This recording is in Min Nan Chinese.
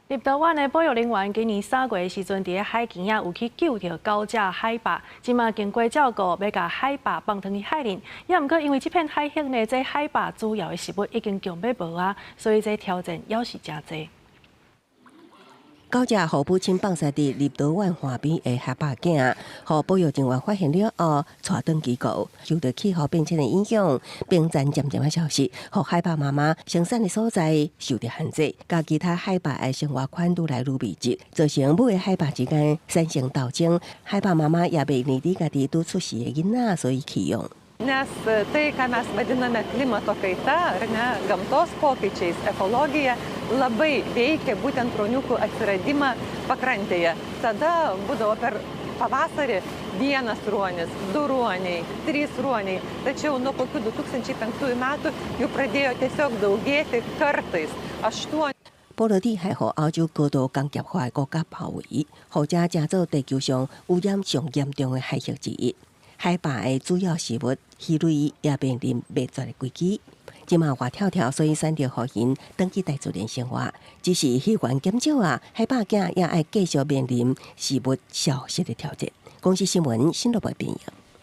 立陶宛的保育人員今年3月的時陣，佇咧海墘仔有去救著九隻海豹，這馬經過照顧，欲共海豹放轉去海裡。也毋過因為這片海域呢，這海豹主要的食物已經強欲無啊，所以這挑戰猶是誠濟。九隻予母親放逝佇立陶宛岸邊的海豹囝，予保育人員發現了後，帶轉機構。受著氣候變遷的影響，冰層漸漸仔消失，予海豹媽媽生產的所在受著限制，佮其他海豹的生活圈愈來愈密集，造成母的海豹之間產生鬥爭。海豹媽媽也袂願意家己拄出世的囡仔，所以棄養。 Nes tai, ką mes vadiname klimato kaita, ar ne, gamtos pokyčiais, ekologija, labai veikia būtent ruoniukų atsiradimą pakrantėje. Tada būdavo per pavasarį vienas ruonis, du ruoniai, trys ruoniai. Tačiau nuo kokių 2005 metų jų pradėjo tiesiog daugėti kartais aštuoni. 波羅的海予歐洲高度工業化的國家包圍，予這成做地球上污染上嚴重的海域之一。海豹的主要食物魚類也面臨滅絕的危機。這馬活跳跳，所以選擇予𪜶轉去大自然生活。只是魚源減少啊，海豹囝也愛繼續面臨食物消失的挑戰。公視新聞新羅編譯。